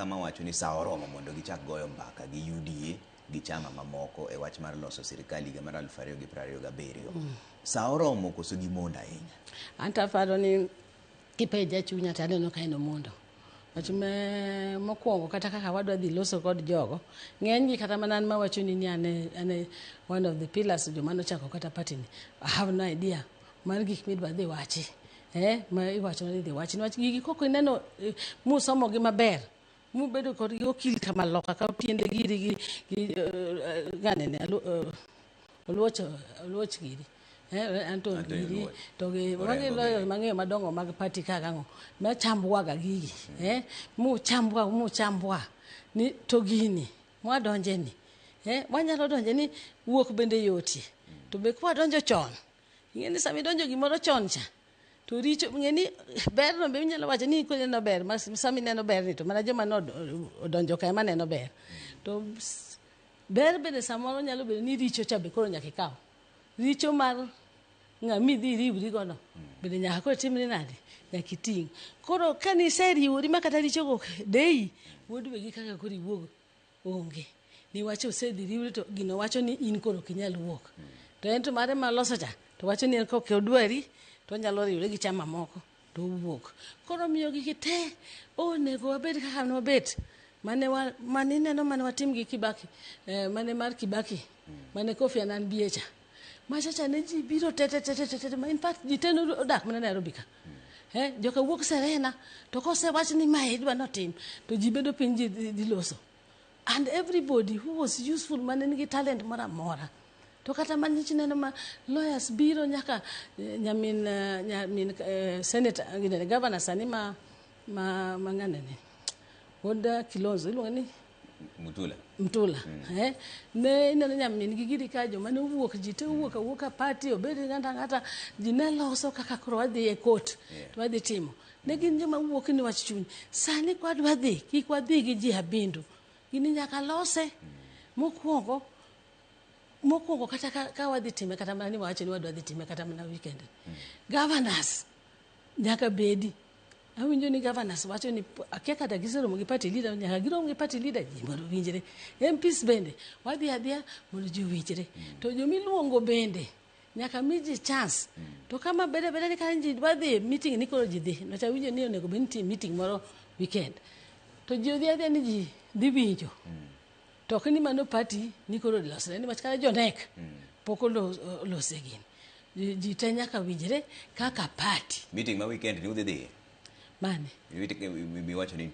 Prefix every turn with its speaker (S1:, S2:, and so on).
S1: kama wacho ni sa oromo mondo gichak goyo mbaka gi UDA gi chama mamoko e wach mar loso sirikal higa mar 2027. Sa oromo koso gimondo ahinya?
S2: Anto aparo ni kipenja chunya to aneno ka en omondo. Wach me mokwongo, kata kaka wadwa dhi loso kod jogo, ng'eny gi kata mana an mawacho ni ane one of the pillars joma nochako kata party ni, I have no idea mar gik midwa dhi wachi, ma iwacho ni idhi wachi, niwach gigi kok ineno, musomo gi maber, mubedo kod gi okil kama loka ka tiende giri gi ganene oluoch oluoch giri, anto
S1: Anthony
S2: giri
S1: Oluoch.
S2: to gi
S1: Orengo
S2: magi lawyers
S1: giri.
S2: Mang'eyo madongo mag party ka gang'o machambwaga gigi, muchambwa muchambwa ni to gini mwadonje ni, wanyalo donje ni wuok bende yotie, to be kwadonjo chon, ing'e ni sama idonjo gimoro chon cha to richo, ng'e ni ber no be inyalo wacho ni koneno ber ma sama ineno ber ni to mana joma odonjo ka ema neno ber, to ber bende samoro nyalo bedo ni richo cha be koro nyaka ikaw richo mar ng'ama idhi iriwri gono bende nyaka koro timri nade, nyaka iting'. Koro kaniseriwori ma kata richogo deyi wuod wegi kaka koro iwuog onge, niwach osedhi riwri to gino wacho ni in koro ok inyal wuok, to en to mare maloso cha to wacho ni en kok odwari to onyalo riwre gi chama moko to owuok. Koro miyo gigi te onego wabed kaka nwabet mane wa, mane ineno mane watim gi Kibaki, mane mar Kibaki mane Kofi Annan bie cha, machacha ne ji biro te te te te te te, ma in fact ji te nodak mana Nairobi ka, joka wuok Serena to kosewach ni mae idwa notim to ji bedo piny, ji dhi loso, and everybody who was useful mane nigi talent moro amora, to kata manich neno ma lawyers biro nyaka nyamin senator ginene, governor sani ma ng'anene wuod Kilonzo iluongo ni
S1: Mutula.
S2: Mtula, ne ineno nyamin gi giri ka joma ne owuok, ji te owuok awuoka party, obed ng'ata ng'ata, ji ne loso kaka koro wadhi e court to wadhi timo, ne gin joma wuok ni wach chuny. Sani kwadwa dhi, kik wadhi gi ji abindu, gini nyaka lose mokwongo mokwongo, kata ka wadhi time, kata mana ni wawacho ni wadwa dhi time kata mana weekend, governors nyaka bedi. Awinjo ni governors wacho ni akia kata giseromo gi party leader, nyaka girom gi party leader ji mondo owinjre. MPs bende wadhi adhiya mondo ji owinjre, to jomiluongo bende nyaka mi ji chance, to kama bede bede ni ka ji dwa dhi e meeting ni koro ji dhi nocha. Awinjo ni onego bed nitie meeting moro weekend to ji odhi adhiya ni ji dhi winjo, to ok ni mano party ni koro losre, niwach kata jonek pok olose gini. Ji te nyaka winjre kaka party.
S1: Meeting ma weekend ni udhi dhiye?
S2: Mane?
S1: Miwacho ni nitie.